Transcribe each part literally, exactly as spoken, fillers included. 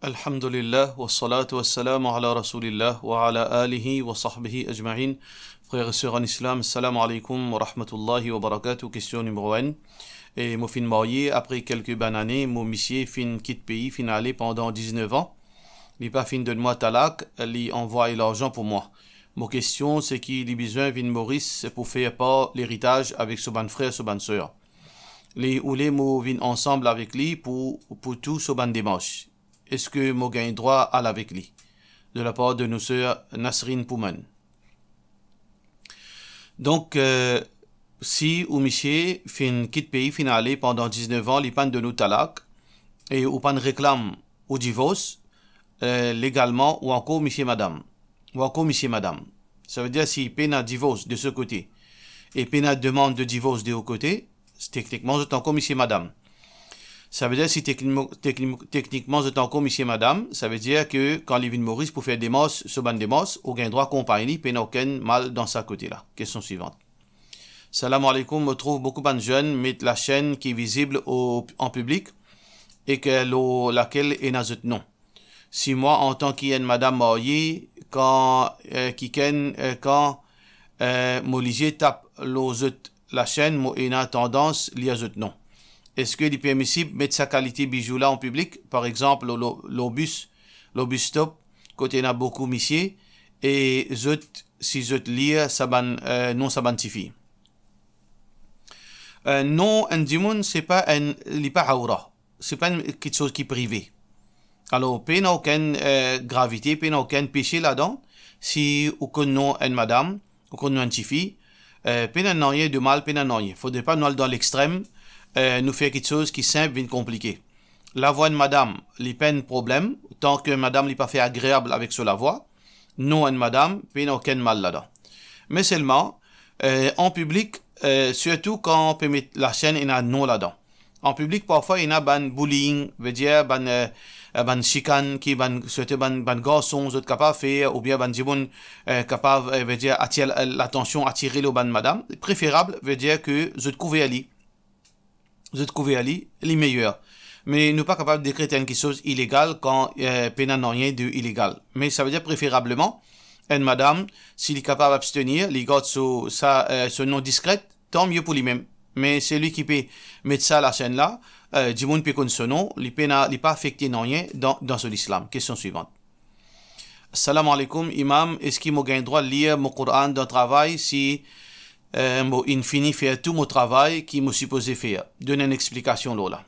Alhamdulillah, wassalatu wassalamu ala Rasoulillah, wa ala alihi wa sahbihi ajmain. Frer e ser an Islam, salam aleykoum wa rahmatullahi wa barakatuh. Kestion nimero enn. E mo finn marye, apre kelke bann ane, mo misie finn kit pei, finn ale pandan diznef an. Li pa finn donn mwa talak, li anvway larzan pou mwa. Mo kestion se ki li bizin vinn Moris pou fer par leritaz avek so bann frer, so bann ser. Li oule mo vinn ansam avek li pou, pou tou so bann demars. Eski mo gagn drwa al avek li? De la par de nou ser Nasrine Pouman. Donk, eh, si ou misie finn kit pei, finn ale pandan diznef an, li pa'nn donn ou talak, e ou pa'nn reklam ou divors, eh, legalman, ou ankor misie madam. Ou ankor misie madam. Savedir si pena divors de so kote, e pena demann de divors de ou kote, teknikman, zot ankor misie madam. Savedir si teknikman, teknik-, teknikman, zot ankor misie madam, savedir ke kan li vinn Moris pou fer demars, so bann demars, ou gagn drwa akonpagn li, pena okenn mal dan sa kote la. Kestion swivan. Salam aleykoum, mo trouv boukou bann zenn met lasenn ki vizib o, an piblik e ke lor lakel ena zot non. Si mwa, antan ki enn madam marye, kan, eh, kikenn, eh, kan, eh, mo lizie tap lor zot lasenn, mo ena tandans lir zot non. Eski li permisib met sa kalite bizou la an piblik, par exanp, lor, lor, lor bis, lor bis stop, kot ena boukou misie, e zot, si zot lir sa bann, eh, non sa bann tifi? Eh, non enn dimoun, se pa enn, li pa aura. Se pa enn kiksoz ki prive. Alor, pena okenn, eh, gravite, pena okenn pese ladan, si ou konn non enn madam, ou konn non enn tifi, eh, pena nanye de mal, pena nanye. Fodre pa nou al dan lextrem, eh, nou fer kiksoz ki sinp vinn konplike. Lavwa enn madam, li pa enn problem, tan ki madam li pa fer agreab avek so lavwa, non enn madam, pena okenn mal ladan. Me selman, eh, an piblik, eh, sirtou kan pe met lasenn ena non ladan. An piblik, parfwa, ena bann bullying, vedir bann, eh, bann sikann ki bann, sirtou bann, bann garson, zot kapav fer, oubien bann dimoun, eh, kapav, eh, vedir atir, eh, latansion, atire lor bann madam. Preferab, vedir ke zot kouver li. Zot kouver li, li meyer. Me nou pa kapav dekret enn kiksoz ilegal kan, eh, pena nanye de ilegal. Me savedir preferableman, enn madam, si li kapav abstenir, li gard so, sa, eh, so non diskret, tan mie pou limem. Me selwi ki pe met sa lasenn la, eh, dimoun pe konn so non, li pena, li pa afekte nanye dan, dan so lislam. Kestion swivan. Salam aleykoum, Imam, eski mo gagn drwa lir mo Koran dan travay si, eh, mo inn fini fer tou mo travay ki mo sipoze fer? Donn enn explikasion lor la.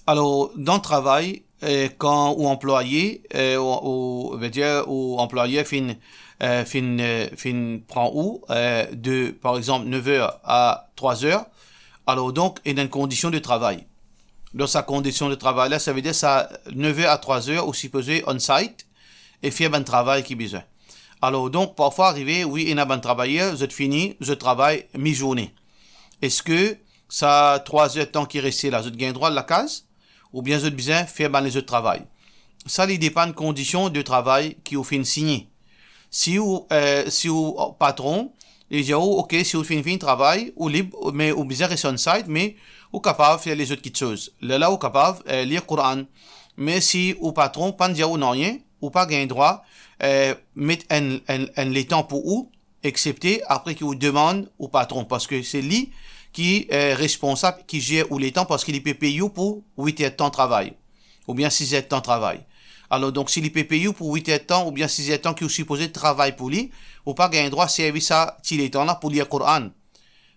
Alor, dan travay, eh, kan ou anplwaye, eh, ou, ou, vedir ou anplwayer finn, eh, finn, eh, finn pran ou, eh, de, par exanp, nef er a trwa er, alor donk, ena enn kondision de travay. Dan sa kondision de travay la, savedir sa nef er a trwa er, ou sipoze on site e fer bann travay ki bizin. Alor donk, parfwa arive, wi, ena bann travayer, zot fini zot travay mizourne. Eski sa trwa er tan ki reste la, zot gagn drwa al lakaz, oubien zot bizin fer bann lezot travay? Sa li depann kondision de travay ki ou finn signe. Si ou, eh, si ou patron, li dir ou, ok, si ou finn fini travay, ou lib, me ou bizin res on site, me ou kapav fer lezot kiksoz. Lerla ou kapav, eh, lir Koran. Me si ou patron pa'nn dir ou nanye, ou pa gagn drwa, eh, met enn, enn, enn letan pou ou, exsepte apre ki ou demann ou patron, parski se li ki, eh, responsab, ki zer ou letan, parski li pe pey ou pou wit er tan travay, oubien sis er tan travay. Alor, donk, si li pe pey ou pou wit er tan oubien sis er tan ki ou sipoze travay pou li, ou pa gagn drwa servi sa ti letan la pou lir Koran,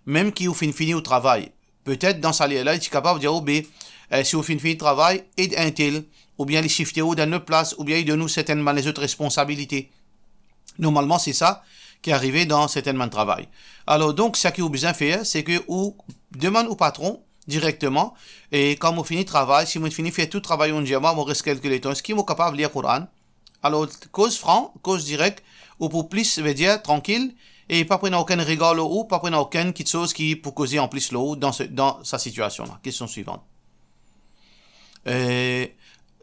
mem ki ou finn fini ou travay. Petet dan sa ler la, li ti kapav dir ou, be, eh, si ou finn fini travay, ed entel, oubien li sifte ou dan enn lot plas, oubien li donn ou sertenn bann lezot responsabilite. Normalman, se sa ki arive dan sertenn bann travay. Alor, donk, seki ou bizin fer, se ke ou demann ou patron direkteman, e kan mo fini travay, si mo fini fer tou travay ou'nn dir mwa, mo res kelke letan, eski mo kapav lir Koran? Alor, koz fran, koz direk, ou pou plis, vedir, trankil, e pa pou ena okenn regar lor ou, pa pou ena okenn kiksoz ki pou koze anplis lor ou dan se, dan sa sitiasion la. Kestion swivan. Eh,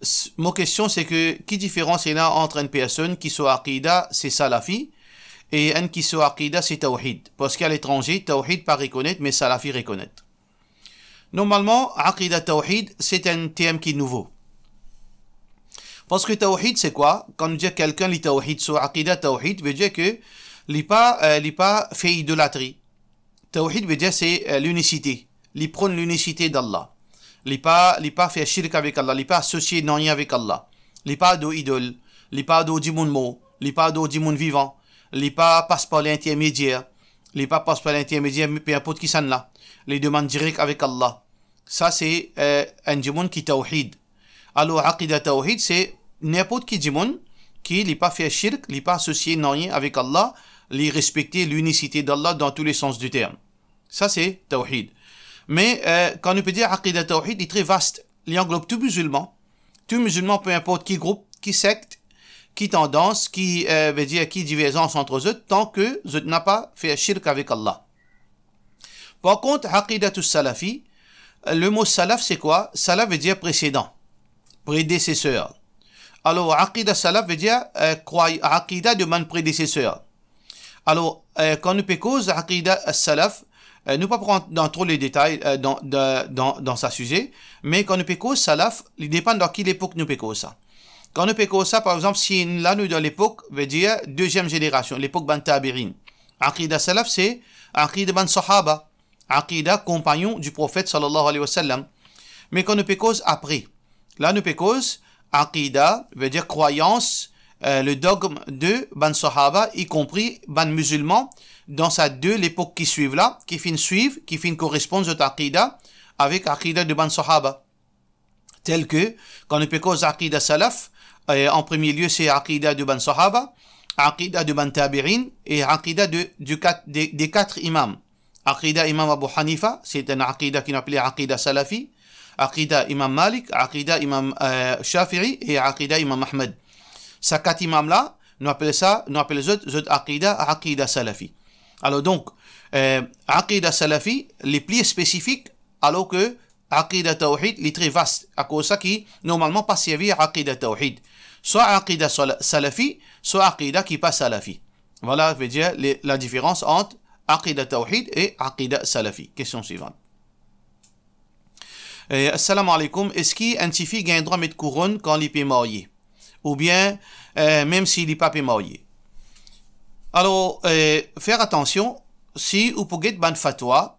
s-, mo kestion se ke, ki diferans ena ant enn personn ki so akida se salafi e enn ki so akida se tawhid? Parski aletranze, tawhid pa rekonet, me salafi rekonet. Normalman, akida tawhid, se enn term ki nouvo. Parski tawhid se kwa? Kan nou dir kelkenn li tawhid, so aqida tawhid, vedir ke li pa, eh, li pa fer idolatri. Tawhid vedir se, eh, linisite. Li pronn linisite d'Allah. Li pa, li pa fer shirk avek Allah, li pa asosie nanye avek Allah. Li pa ador idol, li pa ador dimoun mor, li pa ador dimoun vivan, li pa pas par lintermedier, li pa pas par lintermedier, pe inport kisannla. Li demann direk avek Allah. Sa se, eh, enn dimoun ki tawhid. Alor, aqida tawhid, se ninport ki dimoun ki li pa fer shirk, li pa asosie nanye avek Allah, li respekte linisite d'Allah dan tou le sans di term. Sa se tawhid. Me, eh, kan nou pe dir aqida tawhid, li tre vast, li anglob tou mizilman. Tou mizilman, pe inport ki group, ki sekt, ki tandans, ki, eh, vedir ki diverzans ant zot, tan ke zot napa fer shirk avek Allah. Par kont, aqidatu salafi, le mo salaf se kwa? Salaf vedir presedan, predeseser. Alor, aqida salaf vedir, eh, krway-, aqida de bann predeseser. Alor, eh, kan nou pe koz aqida salaf, eh, nou pa pou rant dan tro le detay, eh, dan, dan, dan, dan sa size, me kan nou pe koz salaf, li depann dan ki lepok nou pe koz sa. Kan nou pe koz sa, par exanp, si la nou dan lepok, vedir deziem zenerasion, lepok bann tabiin. Aqida salaf se aqida bann sahaba, aqida konpagnon di Profet sallallahu alayhi wa sallam. Me kan nou pe koz apre, la nou pe koz aqida, vedir krwayans, eh, le dogm de bann sahaba, ikonpri bann mizilman, dan sa de lepok ki swiv la, ki finn swiv, ki finn koresponn zot aqida avek aqida de bann sahaba. Tel ke, kan nou pe koz aqida salaf, eh, an premie lie, se aqida de bann sahaba, aqida de bann tabiin e aqida de, du kat-, de, de kat imam. Aqida Imam Abu Hanifa, se enn aqida ki nou apel aqida salafi, aqida Imam Malik, aqida Imam, eh, Shafi'i e aqida Imam Ahmad. Sa kat imam la, nou apel sa, nou apel zot, zot aqida, aqida salafi. Alor donk, eh, aqida salafi, li pli spesifik, alor ke aqida tawhid, li tre vast, akoz sa ki normalman pa servi aqida tawhid. Swa aqida sala-, salafi, swa aqida ki pa salafi. Vwala, vedir le, la diferans ant aqida tawhid e aqida salafi. Kestion swivan. Eh, assalamu alaykoum, eski enn tifi gagn drwa met kouronn kan li pe marye? Oubien, eh, mem si li pa pe marye? Alor, eh, fer atansion, si ou pou get bann fatwa,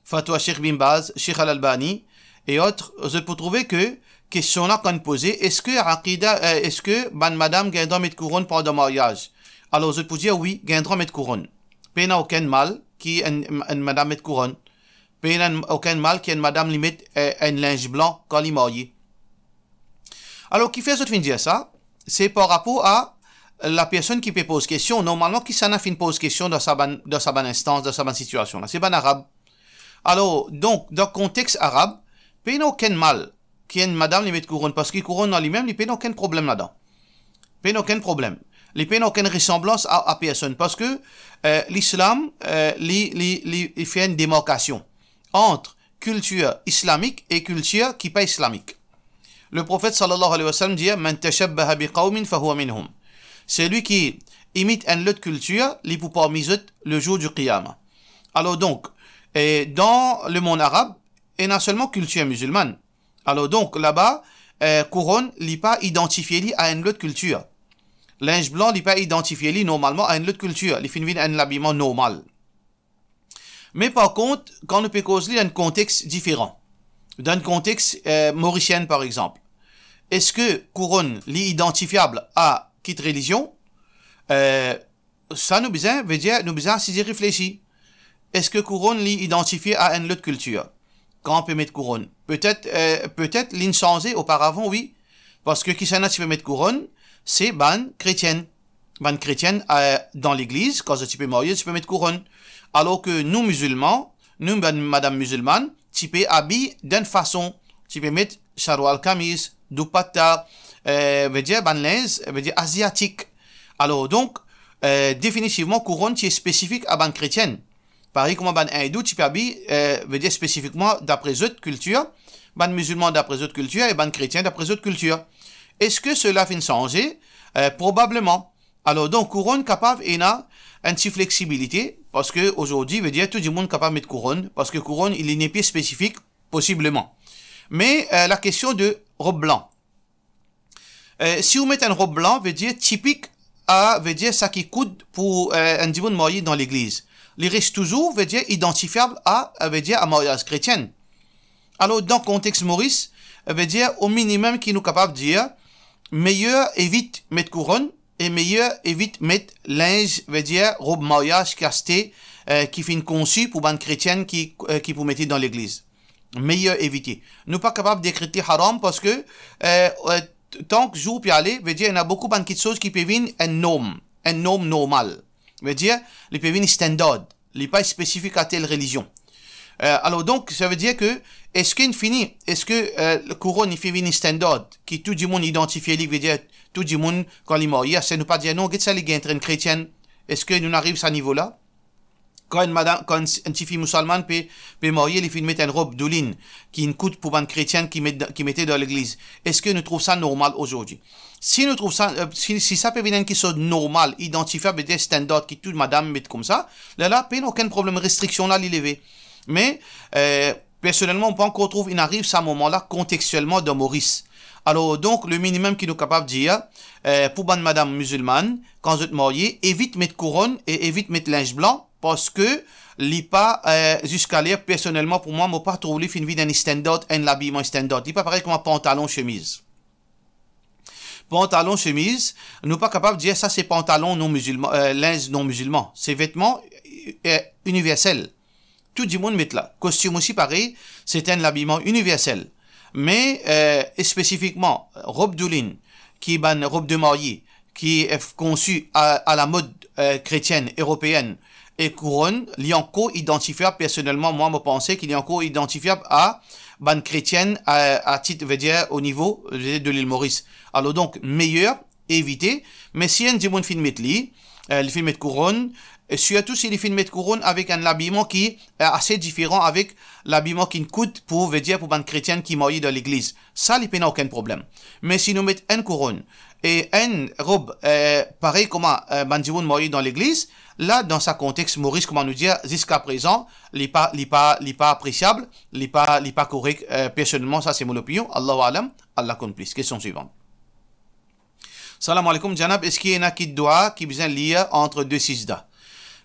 fatwa Sheikh Bin Baz, Sheikh Al-Albani e ot, zot pou trouve ke kestion la kan poze, eski aqida, eh, eski bann madam gagn drwa met kouronn pandan maryaz? Alor, zot pou dir wi, gagn drwa met kouronn. Pena okenn mal ki enn, enn madam met kouronn. Pena okenn mal ki enn madam li met, eh, enn linz blan kan li marye. Alor, kifer zot finn dir sa? Se par rapor a la personn ki pe poz kestion. Normalman, kisannla finn poz kestion dan sa bann, dan sa bann instans, dan sa bann sitiasion la? Se bann Arab. Alor, donk, dan kontex arab, pena okenn mal ki enn madam li met kouronn, parski kouronn an limem, li pena okenn problem ladan. Pena okenn problem. Li pena okenn resanblans a, a personn, parski, eh, lislam, eh, li, li, li, li fer enn demarkasion ant kiltir islamik e kiltir ki pa islamik. Le Profet sallallahu alayhi wa sallam dir, "Man tashabbaha bi qawmin fahuwa minhum." Selwi ki imit enn lot kiltir, li pou parmi zot le zour di Qiyama. Alor donk, eh, dan lemond arab, ena selman kiltir mizilman. Alor donk, laba, eh, kouronn, li pa idantifie li a enn lot kiltir. Linz blan, li pa idantifie li normalman a enn lot kiltir. Li finn vinn enn labiman normal. Me par kont, kan nou pe koz li dan enn kontex diferan, dan enn kontex, eh, morisien, par exanp, eski kouronn li idantifiab a kit relizion? Eh, sa nou bizin, vedir, nou bizin asize reflesi. Eski kouronn li idantifie a enn lot kiltir? Kan pe met kouronn? Petet, eh, petet li'nn sanze oparavan, wi. Parski kisannla ti pe met kouronn, se bann kretien. Bann kretien, eh, dan legliz, kan zot ti pe marye, ti pe met kouronn. Alor ki nou mizilman, nou bann madam mizilman, ti pe abiy dan enn fason, ti pe met shalwar kamiz, dupatta, eh, vedir bann linz, vedir aziatik. Alor donk, eh, definitivman, kouronn ti spesifik a bann kretien. Parey kouma bann Indou ti pe abiy, eh, vedir spesifikman dapre zot kiltir, bann mizilman dapre zot kiltir e bann kretien dapre zot kiltir. Eski sela finn sanze? Eh, probableman. Alor donk, kouronn kapav ena enn ti fleksibilite, parski azordi, vedir tou dimoun kapav met kouronn, parski kouronn, li nepli spesifik, posibleman. Me, eh, la kestion de rob blan. Eh, si ou met enn rob blan, vedir tipik a, vedir sa ki koud pou, eh, enn dimoun marye dan legliz. Li res touzour, vedir idantifiab a, eh, vedir a maryaz kretien. Alor, dan kontex Moris, eh, vedir o minimem ki nou kapav dir, meyer evit met kouronn e meyer evit met linz, vedir rob maryaz ki aste, eh, ki finn konsi pou bann kretien ki, eh, ki pou mete dan legliz. Meyer evite. Nou pa kapav dekrete haram parski, eh, eh, t-, tank zour pe ale, vedir ena boukou bann kiksoz ki pe vinn enn norm, enn norm normal. Vedir, li pe vinn standard, li pa spesifik a tel relizion. Eh, alor donk, sa vedir ke, eski fini, eski, eh, kouronn li finn vinn standard, ki tou dimoun idantifie li, vedir tou dimoun, kan li marye, aster nou pa dir, "Non, get sa, li gagn enn kretien." Eski nou ariv sa nivo la? Kan enn madam, kan enn, enn tifi mousalmann pe, pe marye, li finn met enn rob doulin, ki inn kout pou bann kretien ki met, ki mete dan legliz. Eski nou trouv sa normal azordi? Si nou trouv sa, eh, si, si sa pe vinn enn kiksoz normal, idantifiab, vedir standard ki tou madam met koumsa, lerla pena okenn problem, restriksion la li leve. Me, eh, personelman, mo pa ankor trouv inn ariv sa moman la kontextielman dan Moris. Alor, donk, le minimem ki nou kapav dir, eh, pou bann madam mizilmann, kan zot marye, evit met kouronn e evit met linz blan, parski li pa, eh, ziska ler, personelman, pou mwa, mo pa trouv li finn vinn enn standard, enn labiman standard. Li pa parey kouma pantalon, semiz. Pantalon, semiz, nou pa kapav dir sa se pantalon non mizilman, eh, linz non mizilman. Se vetman, eh, iniversel. Tou dimoun met la. Kostim osi parey, se enn labiman iniversel. Me, eh, spesifikman, rob doulin, ki bann rob de marye, ki, eh, konsi a, a la mod, eh, kretienn, eropeenn, e kouronn, li ankor idantifiab, personelman, mwa, mo panse ki li ankor idantifiab a bann kretien, a, a tit, vedir, o nivo, vedir, de Lil Moris. Alor donk, meyer evite, me si enn dimoun finn met li, eh, li finn met kouronn, e sirtou si li finn met kouronn avek enn labiman ki, eh, ase diferan avek labiman ki'nn kout pou, vedir, pou bann kretien ki marye dan legliz. Sa, li pena okenn problem. Me si nou met enn kouronn e enn rob, eh, parey kouma, eh, bann dimoun marye dan legliz, la, dan sa kontex Moris, kouma nou dir, ziska prezan, li pa, li pa, li pa apresiab, li pa, li pa korek, eh, personelman, sa se mo lopinion, Allahu alam, Allah konn plis. Kestion swivan. Salam aleykoum, Janab, eski ena kit doua ki bizin lir ant de sijda?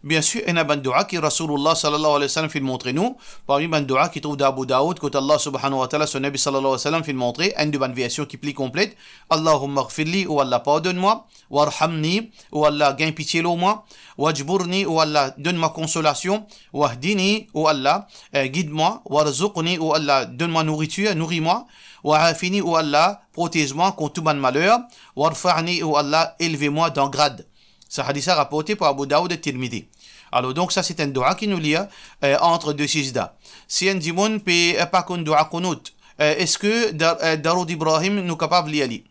Biensir, ena bann doua ki Rasoulullah sallallahu alayhi wa sallam finn montre nou, parmi bann doua ki trouv dan Abu Daoud, kot Allah subhanahu wa ta'ala, so Nabi sallallahu alayhi wa sallam finn montre enn de bann version ki pli konplet, Allahumma ghfirli, o Allah, pardonn mwa, warhamni, o Allah, gagn pitie lor mwa, wajburni, o Allah, donn mwa konsolasion, wahdini, o Allah, eh, gid mwa, warzuqni, o Allah, donn mwa nouritir, nouri mwa, waafini, o Allah, protez mwa kont tou bann maler, warfa'ni, o Allah, elve mwa dan grad. Sa hadis la raporte par Abu Daoud e Tirmidhi. Alor, donk, sa se enn doua ki nou lir, eh, ant de sijda. Si enn dimoun pe, eh, pa konn doua qunut, eh, eski da-, eh, Daroud Ibrahim nou kapav lir li?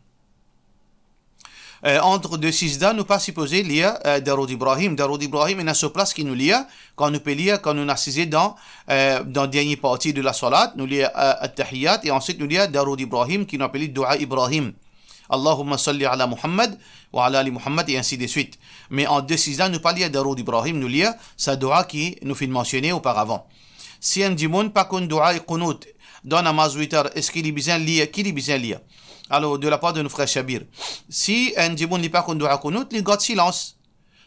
Eh, ant de sijda, nou pa sipoze lir, eh, Daroud Ibrahim. Daroud Ibrahim, ena so plas ki nou lir, kan nou pe lir, kan nou asize dan, eh, dan dernie parti de lasalat, nou lir, eh, At-Tahiyat, e answit nou lir Daroud Ibrahim, ki nou apel li Doua Ibrahim. Allahumma salli ala Muhammad wa ala ali Muhammad, e ainsi de suite. Me ant de sijda, nou pa lir Daroud Ibrahim, nou lir sa doua ki nou finn mansione oparavan. Si enn dimoun pa konn doua qunut dan namaz witar, eski li bizin lir, ki li bizin lir? Alor, de lapar de nou frer Shabir, si enn dimoun li pa konn doua qunut, li gard silans.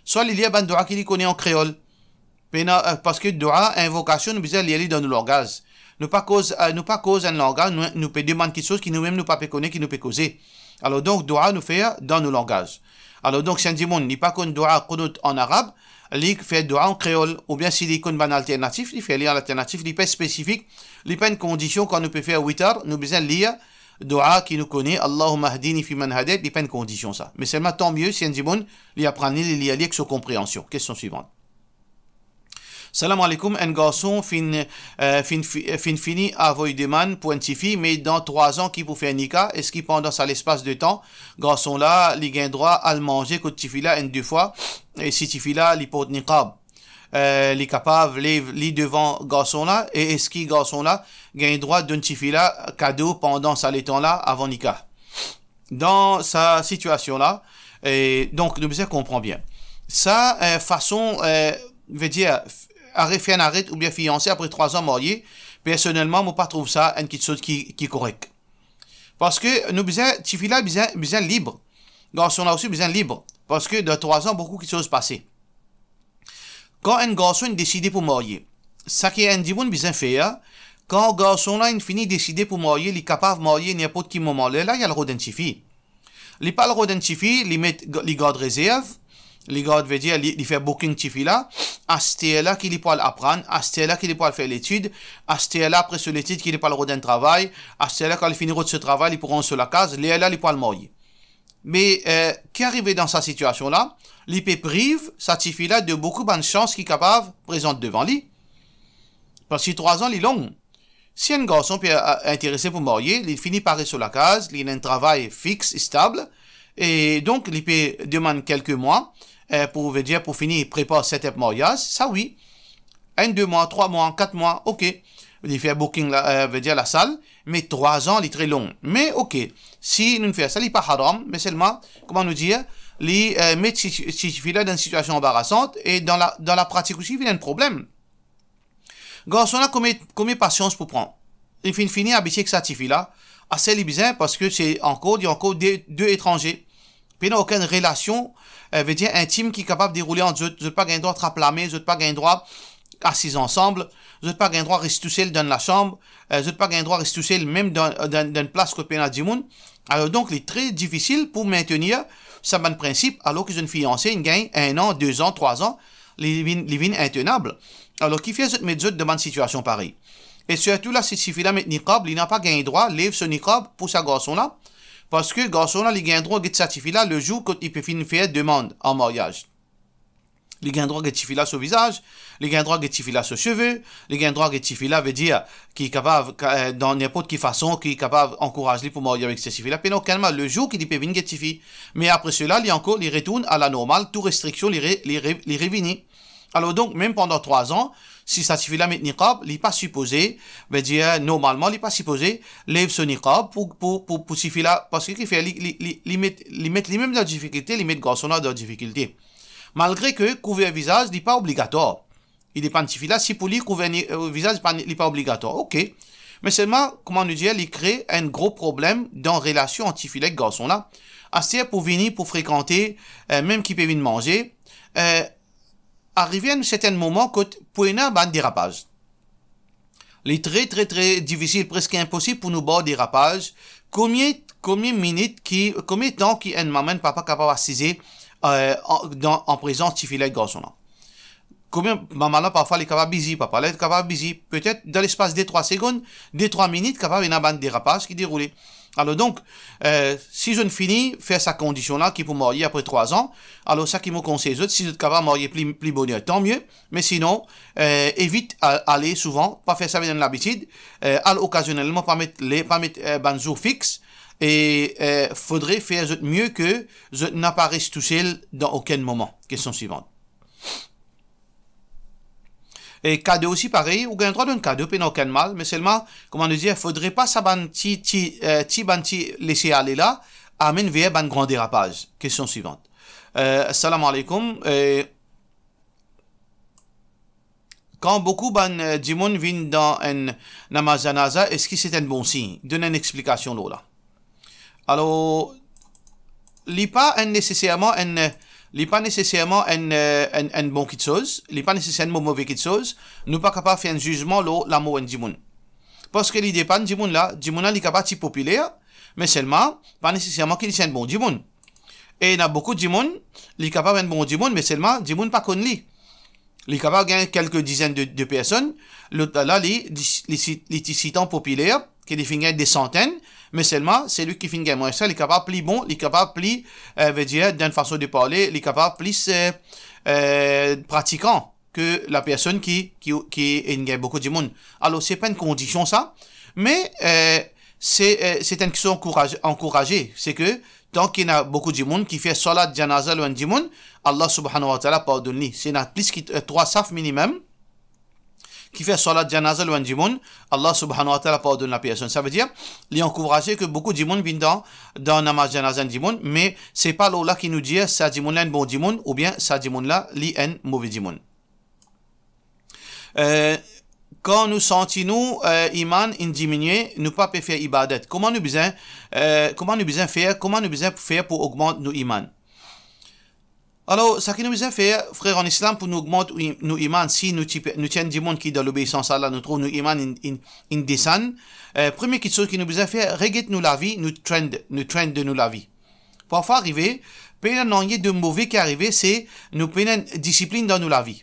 Swa li lir bann doua ki li kone an kreol. Pena, eh, parski doua, invokasion, nou bizin lir li dan nou langaz. Nou pa koz, eh, nou pa koz enn langaz, nou, nou pe demann kiksoz ki noumem nou pa pe kone ki nou pe koze. Alor donk, doua nou fer dan nou langaz. Alor donk, si enn dimoun, li pa konn doua qunut an arab, li fer doua an kreol, oubien si li konn bann alternatif, li fer li an alternatif, li pa spesifik, li pa enn kondision kan nou pe fer witar, nou bizin lir doua ki nou kone, Allahumma hdini fi man hadayt, li pa enn kondision sa. Me selman, tan mie si enn dimoun, li aprann li, li lir li ek so konpreansion. Kestion swivan. Salam aleykoum, enn garson finn, eh, finn fi-, eh, finn fini avoy demann pou enn tifi, me dan trwa zan ki pou fer nika, eski pandan sa lespas de tan, garson la, li gagn drwa al manze kot tifi la enn de fwa, e si tifi la, li port niqab, eh, li kapav lev li devan garson la, e eski garson la gagn drwa donn tifi la kado pandan sa letan la avan nika? Dan sa sitiasion la, e donk nou bizin konpran bien. Sa, eh, fason, eh, vedir, f-, aret, fer enn aret oubien fianse apre trwa zan marye, personelman, mo pa trouv sa enn kiksoz ki, ki korek. Parski nou bizin, tifi la bizin, bizin lib. Garson la osi bizin lib. Parski dan trwa zan, boukou kiksoz pase. Kan enn garson inn deside pou marye, saki enn dimoun bizin fer, kan garson la inn fini deside pou marye, li kapav marye ninport ki moman, lerla li al rod enn tifi. Li pa al rod enn tifi, li met, li gard rezerv, li gard, vedir, li, li fer booking tifi la, aster la ki li pou al aprann, aster la ki li pou al fer letid, aster la apre so letid ki li pou al rod enn travay, aster la kan li fini rod so travay, li pou ranz so lakaz, lerla li pou al marye. Me, eh, ki arive dan sa sitiasion la? Li pe priv sa tifi la de boukou bann sans ki kapav prezant devan li. Parski trwa zan li long. Si enn garson pe, eh, interese pou marye, li fini pare so lakaz, li ena enn travay fix, stab, e donk li pe demann kelke mwa, eh, pou, vedir, pou fini prepar setup maryaz, sa wi. Enn, de mwa, trwa mwa, kat mwa, ok. Li fer booking la, eh, vedir lasal, me trwa zan li tre long. Me ok, si nou fer sa, li pa haram, me selman, kouma nou dir, li, eh, met si, si, tifi la dan enn sitiasion anbarasant, e dan la, dan lapratik osi, vinn enn problem. Garson la, komie, komie pasians pou pran? Li finn fini abitie ek sa tifi la, ase li bizin, parski se ankor, li ankor de, de etranze. Pena okenn relasion, eh, vedir intim ki kapav deroule ant zot. Zot pa gagn drwa trap lame, zot pa gagn drwa asiz ansam, zot pa gagn drwa res tousel dan enn lasam, eh, zot pa gagn drwa res tousel mem dan, dan, dan enn plas kot pena dimoun. Alor donk, li tre difisil pou mintenir sa bann prinsip, alor ki zot inn fianse, inn gagn enn an, de zan, trwa zan, li vinn, li vinn intenab. Alor, kifer zot met zot dan bann sitiasion parey? E sirtou la, si tifi la met niqab, li napa gagn drwa lev so niqab pou sa garson la, parski garson la, li gagn drwa get sa tifi la lezour kot li pe finn fer demann an maryaz. Li gagn drwa get tifi la so vizaz, li gagn drwa get tifi la so seve, li gagn drwa get tifi la, vedir, ki kapav, ka-, eh, dan ninport ki fason, ki kapav ankouraz li pou marye avek sa tifi la, pena okenn mal lezour ki li pe vinn get tifi. Me apre sela, li ankor, li retourn a la normal, tou restriksion, li re-, li re-, li revini. Alor donk, mem pandan trwa zan, si sa tifi la met niqab, li pa sipoze, vedir, normalman, li pa sipoze lev so niqab pou, pou, pou, pou tifi la, parski kifer li, li, li, li met, li met limem dan difikilte, li met garson la dan difikilte. Malgre ke kouver vizaz, li pa obligatwar. Li depann tifi la, si pou li kouver ni-, eh, vizaz, pa, li pa obligatwar. Ok. Me selman, kouma nou dir, li kre enn gro problem dan relasion ant tifi la ek garson la. Aster pou vini, pou frekante, eh, mem ki pe vinn manze, eh, arive enn sertenn moman kot pou ena bann derapaz. Li tre, tre, tre difisil, preske inposib pou nou bar derapaz. Komie, komie minit ki, komie tan ki enn mama, enn papa kapav asize, eh, an, dan, an prezans tifi la ek garson la? Komie mama la, parfwa, li kapav bizi, papa la, li kapav bizi. Petet, dan lespas de trwa segonn, de trwa minit, kapav ena bann derapaz ki deroule. Alor donk, eh, si zot inn fini fer sa kondision la ki pou marye apre trwa zan, alor sa ki mo konsey zot, si zot kapav marye pli, pli boner, tan mie, me sinon, eh, evit a-, ale souvan, pa fer sa vinn enn labitid, eh, al okazionelman, pa met le-, pa met, eh, bann zour fix, e, eh, fodre fer zot mie ke zot napa res tousel dan okenn moman. Kestion swivant. E kado osi parey, ou gagn drwa donn kado, pena okenn mal, me selman, kouma nou dir, fodre pa sa bann ti, ti, eh, ti bann ti lese ale la, amenn ver bann gran derapaz. Kestion swivant. Eh, salam aleykoum. Eh, kan boukou bann, eh, dimoun vinn dan enn namaz janaza, eski se enn bon sign? Donn enn explikasion lor la. Alor, li pa enn neseserman enn, li pa neseserman enn, eh, enn, enn bon kiksoz, li pa neseserman enn mo-, move kiksoz. Nou pa kapav fer enn zizman lor lamor enn dimoun. Parski li depann dimoun la, dimoun la li kapav ti popiler, me selman, pa neseserman ki li ti enn bon dimoun. E ena boukou dimoun, li kapav enn bon dimoun, me selman, dimoun pa konn li. Li kapav gagn kelke dizenn de, de personn, lot la, li, li, li, li ti sitan popiler, ki li finn gagn de santenn, me selman, selwi ki finn gagn mwins sa, li kapav pli bon, li kapav pli, eh, vedir, dan fason de parle, li kapav plis, eh, eh, pratikan ke lapersonn ki, ki, ki inn gagn boukou dimoun. Alor, se pa enn kondision sa, me, eh, se, eh, se enn kiksoz ankouraze, ankouraze, se ke tan ki ena boukou dimoun ki fer salat janaza lor enn dimoun, Allah Subhanahu wa Ta'ala pardonn li. Si ena plis ki, eh, trwa saf minimem ki fer salat janaza lor enn dimoun, Allah Subhanahu wa Ta'ala pardonn lapersonn. Savedir, li ankouraze ke boukou dimoun vinn dan, dan namaz janaza enn dimoun, me se pa lor la ki nou dir sa dimoun la enn bon dimoun oubien sa dimoun la li enn move dimoun. Eh, Kan nou santi nou, eh, iman inn diminie, nou pa pe fer ibadat. Kouma nou bizin, eh, kouma nou bizin fer, kouma nou bizin fer pou ogmant nou iman? Alor, sa ki nou bizin fer, frer an Islam, pou nou ogmant i-, nou iman, si nou ti pe, nou ti enn dimoun ki dan lobeisans Allah, nou trouv nou iman inn, inn, inn desann, eh, premie kiksoz ki nou bizin fer, reget nou lavi, nou trend, nou trend de nou lavi. Parfwa arive, pena nanye de move ki arive, se nou pena enn disiplin dan nou lavi.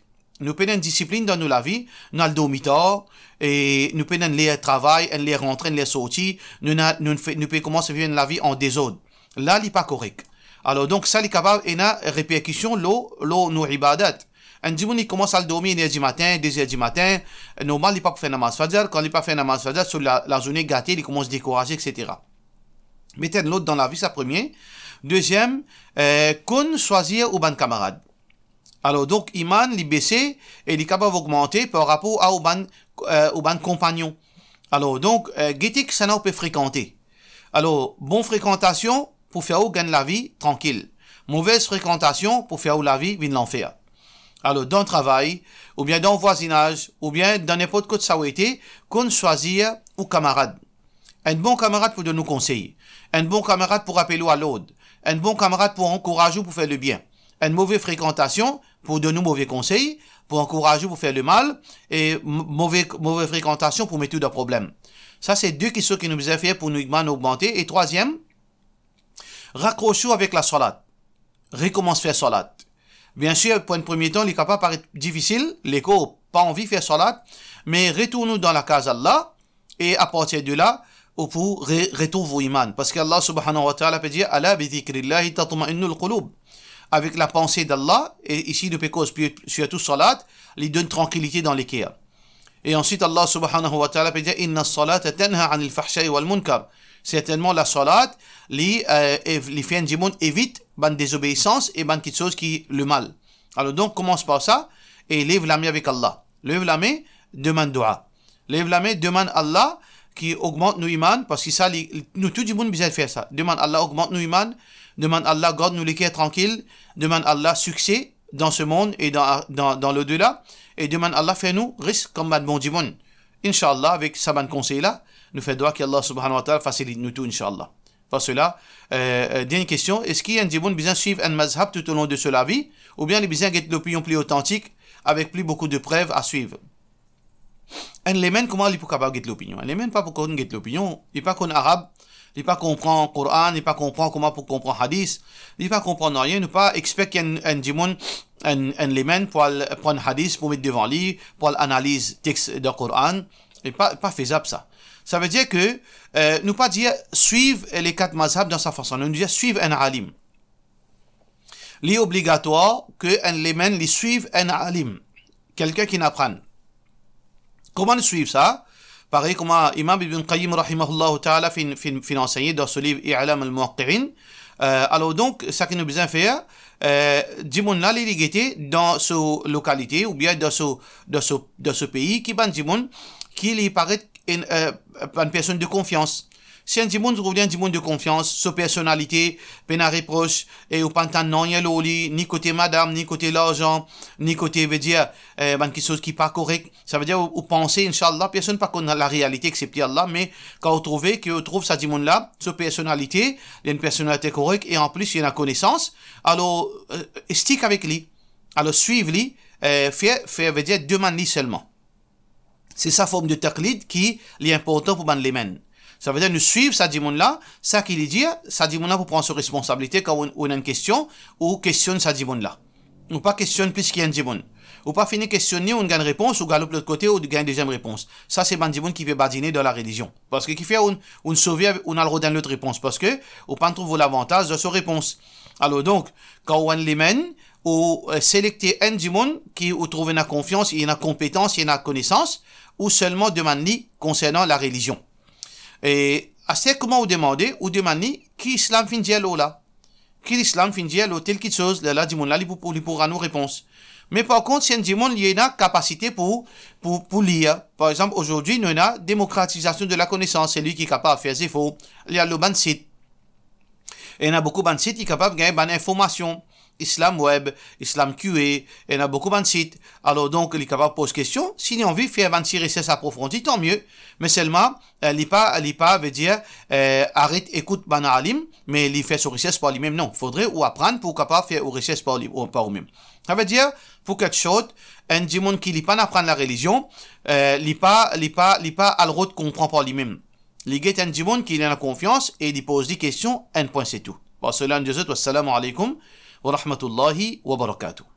Nou pena enn disiplin dan nou lavi, nou al dormi tar, e nou pena enn ler travay, enn ler rantre, enn ler sorti, nou ena, nou fe, nou pe koumans viv enn lavi an dezord. La, li pa korek. Alor, donk, sa, li kapav ena reperkision lor, lor nou ibadat. Enn dimoun, li koumans al dormi enn er dimatin, de zer dimatin, normal, li pa pou fer namaz fajr, kan li pa fer namaz fajr, so la, lazourne gate, li koumans dekouraze, et cetera. Met enn lord dan lavi, sa premie. Deziem, eh, konn swazir ou bann kamarad. Alor, donk, iman, li bese e li kapav ogmante par rapor a ou bann, eh, ou bann konpagnon. Alor, donk, eh, gete kisannla ou pe frekante. Alor, bon frekantasion pou fer ou gagn lavi trankil. Movez frekantasion pou fer ou lavi vinn lanfer. Alor, dan travay, oubien dan vwazinaz, oubien dan ninport kot sa ou ete, konn swazir ou kamarad. Enn bon kamarad pou donn ou konsey. Enn bon kamarad pou rapel ou a lord. Enn bon kamarad pou ankouraz ou pou fer lebien. Enn move frekantasion pou donn ou move konsey, pou ankouraz ou pou fer lemal, e m-, move, move frekantasion pou met ou dan problem. Sa, se de kiksoz ki nou bizin fer pou nou iman ogmante. E trwaziem, rakros ou avek lasalat. Rekoumans fer salat. Biensir, pou enn premie tan, li kapav paret difisil, lekor pa anvi fer salat, me retourn ou dan lakaz Allah, e apartir de la, ou pou re-, retrouv ou iman. Parski Allah subhanahu wa ta'ala pe dir, "Ala bi zikrillahi tatma'innul qulub." Avek lapanse d'Allah, e isi nou pe koz pli sirtou salat, li donn trankilite dan leker. E answit, Allah subhanahu wa ta'ala pe dir, "Inna salata tanha anil fahsha'i wal munkar." Sertennman, lasalat, li, eh, ev-, li fer enn dimoun evit bann dezobeisans e bann kiksoz ki lemal. Alor donk, koumans par sa, e lev lame avek Allah. Lev lame, demann dua. Lev lame, demann Allah ki ogmant nou iman, parski sa, li, nou tou dimoun bizin fer sa. Demann Allah ogmant nou iman, demann Allah gard nou leker trankil, demann Allah sikse dan se mond e dan, dan, dan lodela, e demann Allah fer nou ris kouma bann bon dimoun. Inshallah, avek sa bann konsey la, nou fer dua ki Allah subhanahu wa ta'ala fasilit nou tou, inshallah. Par sela, eh, eh, dernie kestion, eski enn dimoun bizin swiv enn mazhab tout au long de so lavi, oubien li bizin get lopinion pli otantik, avek pli boukou de prev a swiv? Enn layman, kouma li pou kapav get lopinion? Enn layman pa pou konn get lopinion, li pa konn arab, li pa konpran Koran, li pa konpran kouma pou konpran hadis, li pa konpran nanye, nou pa expect enn, enn dimoun, enn, enn layman pou al pran hadis, pou met devan li, pou al analiz teks dan Koran, e pa, pa fezab sa. Sa ve dir ke, eh, nou pa dir swiv le kat mazhab dan sa fason, nou dir swiv enn alim. Li obligatwar ke enn layman li swiv enn alim, kelkenn ki inn aprann. Kouma nou swiv sa? Parey kouma Imam Ibn Qayyim rahimahullahu ta'ala finn, finn, finn ansegne dan so liv I'lam al-Muwaqqi'in. Eh, alor donk, sa ki nou bizin fer, eh, dimoun la, li, li gete dan so lokalite oubien dan so, dan so, dan so pei, ki bann dimoun ki li paret enn, eh, bann personn de konfians. Si enn dimoun trouv li enn dimoun de konfians, so personalite pena repros, e ou pa'nn tann nanye lor li, ni kote madam, ni kote larzan, ni kote, ve dir, eh, bann kiksoz ki pa korek, sa ve dir ou, ou panse, inshallah, personn pa konn larealite excepte Allah, me kan ou trouve ke ou trouv sa dimoun la, so personalite, li enn personalite korek, e anplis li ena konesans, alor, eh, stick avek li, alor swiv li, eh, fer, fer, ve dir demann li selman. Se sa form de taqlid ki li inportan pou bann layman. Sa ve dir nou swiv sa dimoun la, sa ki li dir, sa dimoun la pou pran so responsabilite kan ou, ou ena enn kestion, ou kestionn sa dimoun la. Ou pa kestionn plis ki enn dimoun. Ou pa fini kestionn li, ou gagn repons, ou galop lot kote, ou gagn deziem repons. Sa se bann dimoun ki pe badine dan larelizion. Parski kifer ou, ou sove, ou al rod enn lot repons, parski ou pa'nn trouv ou lavantaz dan so repons. Alor donk, kan ou enn layman, ou, eh, selekte enn dimoun ki ou trouv ena konfians, ena konpetans, ena konesans, ou selman demann li konsernan larelizion. E aster kouma ou demande, ou demann li ki Islam finn dir lor la. Ki Lislam finn dir lor tel kiksoz, lerla dimoun la, li pou, pou, li pou rann ou repons. Me par kont, si enn dimoun, li ena kapasite pou, pou, pou lir. Par exanp, azordi, nou ena demokratizasion de lakonesans, se li ki kapav fer zefor, li al lor bann sit. Ena boukou bann sit ki kapav gagn bann informasion. Islam Web, Islam Q A, ena boukou bann sit. Alor, donk, li kapav poz kestion. Si li anvi fer bann ti resers aprofondi, tan mie. Me selman, eh, li pa, li pa, vedir, eh, aret ekout bann alim, me li fer so resers par limem. Non, fodre ou aprann pou kapav fer ou resers par li, ou par oumem. Savedir, pou cut short, enn dimoun ki li pa'nn aprann larelizion, eh, li pa, li pa, li pa al rod konpran par limem. Li get enn dimoun ki li ena konfians e li poz li kestion, enn pwin, se tou. Barselonn, Joseph, wassalamu alaikum wa rahmatullahi wa barakatuh.